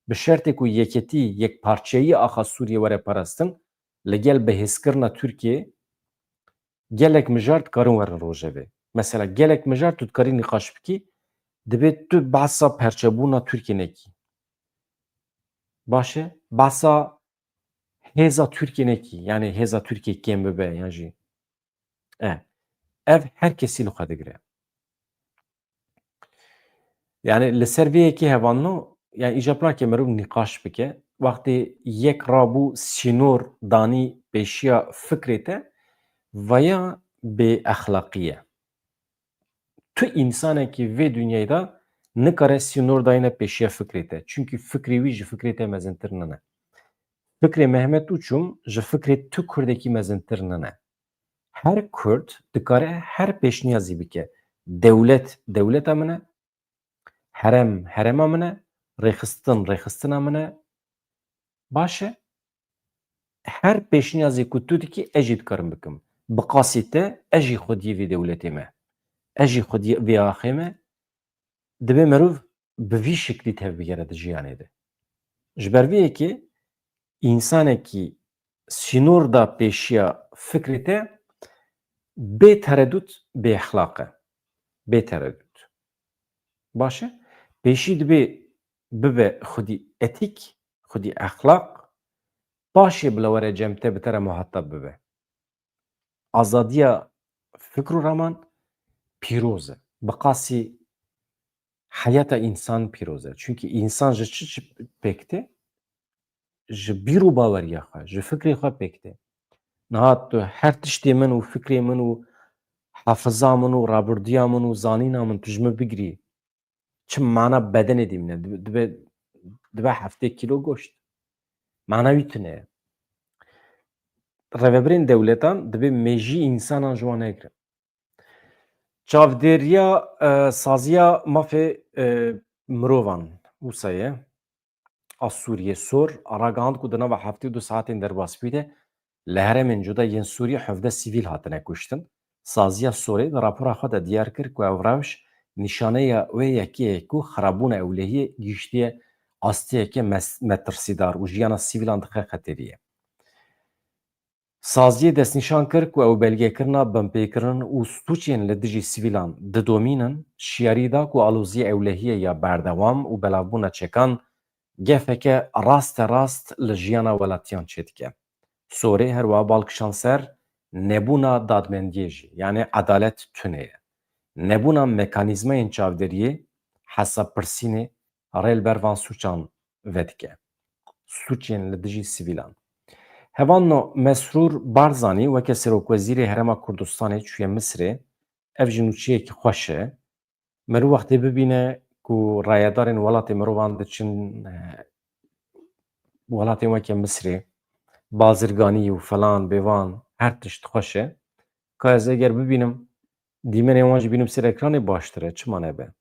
Bi şertê ku yeketî, yekparçeyî axa Sûriyê were parastin, li gel bihêzkirina Tirkiyê, gelek mijar dikarin werin rojevê. Mesela gelek mijar tu dikarî nîqaş bikî, dibê tu behsa perçebûna Tirkiyê nekî. Baş e? Behsa hêza Tirkiyê nekî, yani hêza Tirkiyê kêm bibe yan jî. E, ev her kesî li xwe digire. Yani li ser vê yekê hevalno, yani îcab nake meriv nîqaş bike. Wextê yek rabû sînor danî pêşiya fikrê te, vaya bêexlaqî ye. Tu însanekî vê dinyayê de nikare sînor dayne pêşiya fikrê te. Çunkî fikrê wî ji fikrê te mezintir nine. Fikrê Mehmet Uçum ji fikrê tu Kurdekî mezintir nine. Her Kurd dikare her pêşniyazî bike. Dewlet, dewleta min e. Herem, herema min e. Rêxistin, rêxistina min e. Baş e. Her pêşniyazê ku tu dikî, ez jî dikarim bikim. Bi qasî te, ez jî xwediyê vê dewletê me. Ez jî xwediyê vê axê me. Divê meriv bi vî şiklî tevbigere di jiyanê de. Ji ber vê yekê însanekî sînor da pêşiya fikrê te bê teredût bêexlaq e. Bê teredût. Baş e? Pêşî dibê bibe xwedî etîk, xwedî exlaq, paşê bila were cem te bi te re muhatab bibe. Azadiya fikr û raman pîroz e. Bi qasî heyata însan pîroz e. Çunkî însan ji çi çi pêk tê? Ji bîr û baweriya xwe, ji fikrê xwe pêk tê. Niha tu her tiştê min û fikrê min û hafiza min û rabirdiya min û zanîna min tu ji min bigirî, çi mana bedenê dî min e? Dibe, dibe, dibe heftê kîlo goşt. Mana wî tune ye. Rêvebirên dewletan dibê mêjî însanan ji wan negirin. Çavdêriya, e, saziya mafê, e, mirovan wisa ye. A Sûriyê Sor ragihand ku di nava heftê û du saetên derbasbûyî de li herêmên cuda yên Sûriyê hevdeh sivîl hatine kuştin. Saziya Sorê di rapora xwe de diyar kir ku ev rewş nîşaneya wê yekê ye ku xirabûna ewlehiyê gihîştiye astiyeke mes-, metirsîdar û jiyana sivîlan dixe xeteriyê. Saziyê destnîşan kir ku ew belgekirina binpêkirin û stûçên li dijî sivîlan didomînin, şiyarî da ku aloziyê ewlehiyê ya berdewam û belavbûna çekan gefeke rasterast li jiyana welatiyan çêdike. Sorê her wiha bal kişand ser nebûna dadmendiyê jî, yanî edalet tune ye. Nebûna mekanîzmayên çavdêriyê, hesabpirsînê rê li ber van sûçan vedike. Sûçên li dijî sivîlan. Hevalno Mesrûr Barzanî weke Serokwezîrê Herêma Kurdistanê çûye Misirê. Ev jî nûçeyekî xweş e. Meriv wextê bibîne ku rayedarên welatê mirovan diçin, e, welatên weke Misirê, bazirganî û felan bêvan her tişt xweş e. Ka ez eger bibînim, dîmenê wan jî bînim ser ekranê baştir e, çima nebe?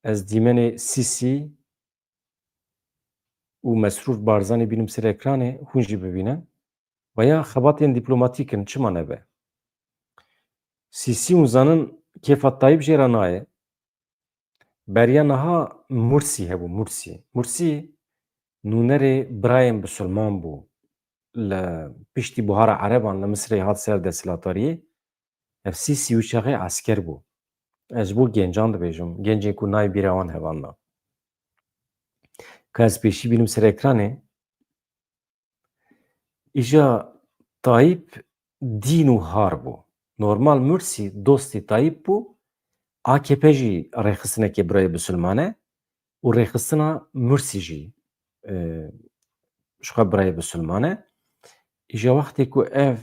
Ez dîmenê Sîsî û Mesrûr Barzanî bînim ser ekranê, hûn jî bibînin. Veya xebatên dîplomatîk in, çima nebe? Sîsî hûn zanin kêfa Tayyîp jê re nayê. Beriya niha Mursî hebû, Mursî. Mursî nûnerê birayên bisilman bû. Li piştî Buhara Ereban li Misirê hat ser desthilatdariyê. Ev Sîsî wî çaxê esker bû. Ez ji bo gencan dibêjim, gencên ku nayê bîra wan hevalna. Ka ez pêşî bînim ser ekranê, îja Tayyîp dîn û har bû. Normal Mursî dostê Tayyîp bû, A K P jî rêxistinekê birayê bisilman e û rêxistina Mursî jî, e, ji xwe birayê bisilman e. Îja wextê ku ev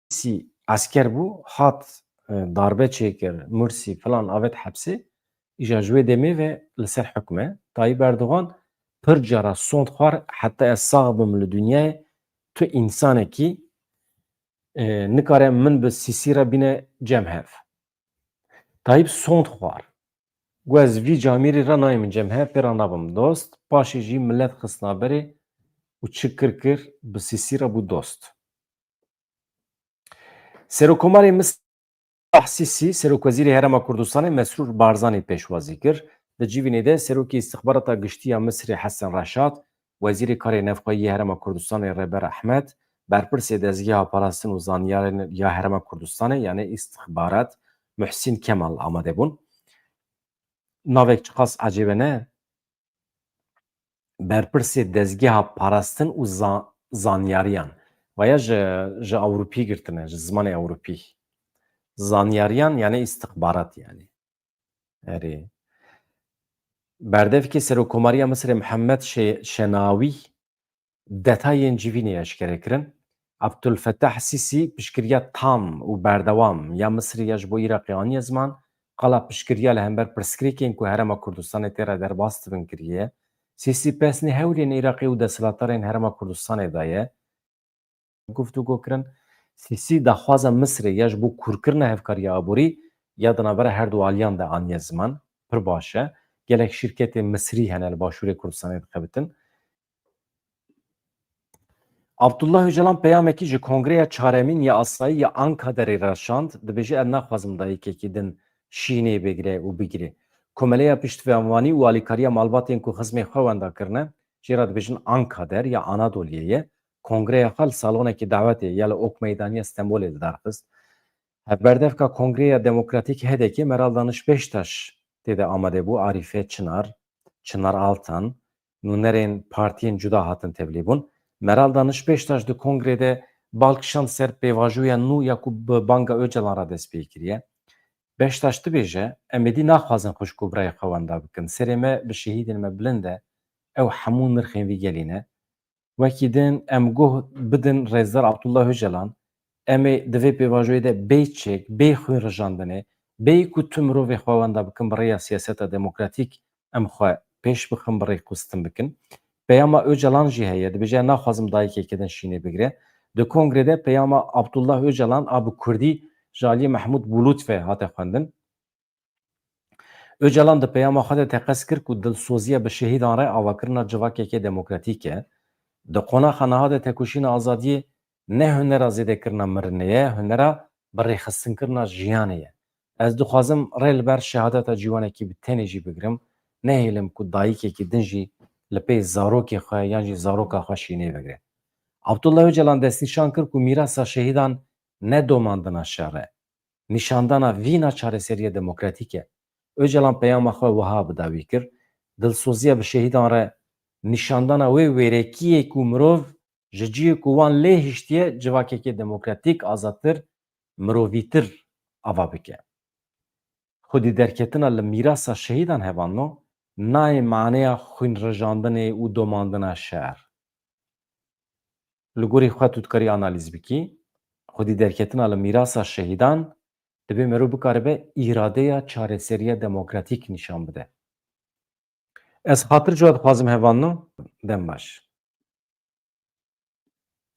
Sîsî esker bû, hat, e, darbe çêkir, Mursî filan avêt hepsê, îja ji wê demê ve li ser hukm e. Tayyîp Erdogan pir cara sond xwar, heta ez sax bim li dinyayê tu însanekî, e, nikare min bi Sîsî re bîne cem hev. Tayyîp sond xwar. Got, ez vî camîrî re nayê min cem hev, pê re nabim dost. Paşê jî milet xistina berê û çi kir kir, bi Sîsî re bû dost. Serokomarê Misir Sîsî, Serokwezîrê Herêma Kurdistanê Mesrûr Barzanî pêşwazî kir. Di civînê de Serokê Îstixbarata Giştî ya Misirê Hesen Reşad, Wezîrê Karê Navxweyî yê Herêma Kurdistanê Rêber Ehmed, Berpirsê Dezgeha Parastin û Zanyarên ya Herêma Kurdistanê, yanî Îstixbarat, Muhsîn Kemal amade bûn. Navek çiqas ecêb e, ne? Berpirsê Dezgeha Parastin û Za-, Zanyariyan. Vaya ji, ji Ewropî girtine, ji zimanê Ewropî. Zanyariyan, yanî îstixbarat, yanî. Erê. Berdevkê Serokomariya Misirê Mihemed Şe-, Şenawî detayên civînê eşkere kirin. Abdulfetah Sîsî piştgiriya tam û berdewam ya Misirê ya ji bo Iraqê aniye ziman, qala piştgiriya li hember pirsgirêkên ku Herêma Kurdistanê tê re derbas dibin kiriye. Sîsî pesnê hewlên Iraqê û desthilatdarên Herêma Kurdistanê daye. Guftûgo kirin. Sîsî daxwaza Misirê ya ji bo kûrkirina hevkariya aborî ya di navbera her du aliyan de aniye ziman. Pir baş e. Gelek şîrketên Misirî hene li Başûrê Kurdistanê dixebitin. Abdullah Ocalan peyamekî ji Kongreya Çaremîn ya Asayî ya Ankaderê re şand, dibêje, ez naxwazim dayikekî din şînê bigire û bigire. Komeleya Piştvanî û Alîkariya Malbatên ku xizmê xwe wenda kirine, jê re dibêjin Ankader ya Anadoliyê ye. Kongreya xwe li salonekî dawetê ya li Ok Meydaniya Stenbolê li dar xist. Hevberdevka Kongreya Demokratîk H D K Meral Daniş Beştaş tê de amade bû, Arîfe Çinar, Çinar Altan, nûnerên partiyên cuda hatin tevlîbûn. Meral Daniş Beştaş di kongrê de bal kişand ser pêvajoya nû ya ku bi banga Ocalan re dest pê kiriye. Beştaş dibêje, em êdî naxwazin xwişk û birayê xwe wenda bikin. Serê me bi şehîdên me bilind e. Ew hemû nirxên vî gelî ne. Wekî din em guh bidin Rêzdar Abdullah Ocalan. Em ê di vê pêvajoyê de bê çek, bê xwîn rijandinê, bê ku tu mirovê xwe wenda bikin bi rêya siyaseta demokratîk em xwe pêş bixin, bi rêxistin bikin. Peyama Ocalan jî heye, dibêje, naxwazim dayikekê din şînê bigire. Di kongrê de peyama Abdullah Ocalan a bi kurdî ji aliyê Mehmûd Bulût ve hate xwendin. Ocalan di peyama xwe de teqez kir ku dilsoziya bi şehîdan re avakirina civakekê demokratîk e. Di qonaxa niha de tekoşîna azadiyê ne hunera zêdekirina mirinê ye, hunera birêxistinkirina jiyanê ye. Ez dixwazim rê li ber şehadeta ciwanekî bi tenê jî bigirim, nehêlim ku dayikekî din jî li pê zarokê xwe yan jî zaroka xwe şînê bigire. Abdullah Ocalan destnîşan kir ku mîrasa şehîdan ne domandina şer e. Nîşandana vîna çareseriya demokratîk e. Ocalan peyama xwe wiha bi dawî kir: Dilsoziya bi şehîdan re nîşandana wê wêrekiyê ku mirov ji cihê ku wan lê hiştiye civakekê demokratîk, azadtir, mirovîtir ava bike. Xwedî derketina li mîrasa şehîdan hevalno nayê maneya xwînrijandinê û domandina şer. Li gorî xwe tu dikarî analîz bikî, xwedî derketina li mîrasa şehîdan dibê mero bikaribe îradeya çareseriya demokratîk nîşan bide. Ez xatir ji we dixwazim hevalno, dem baş.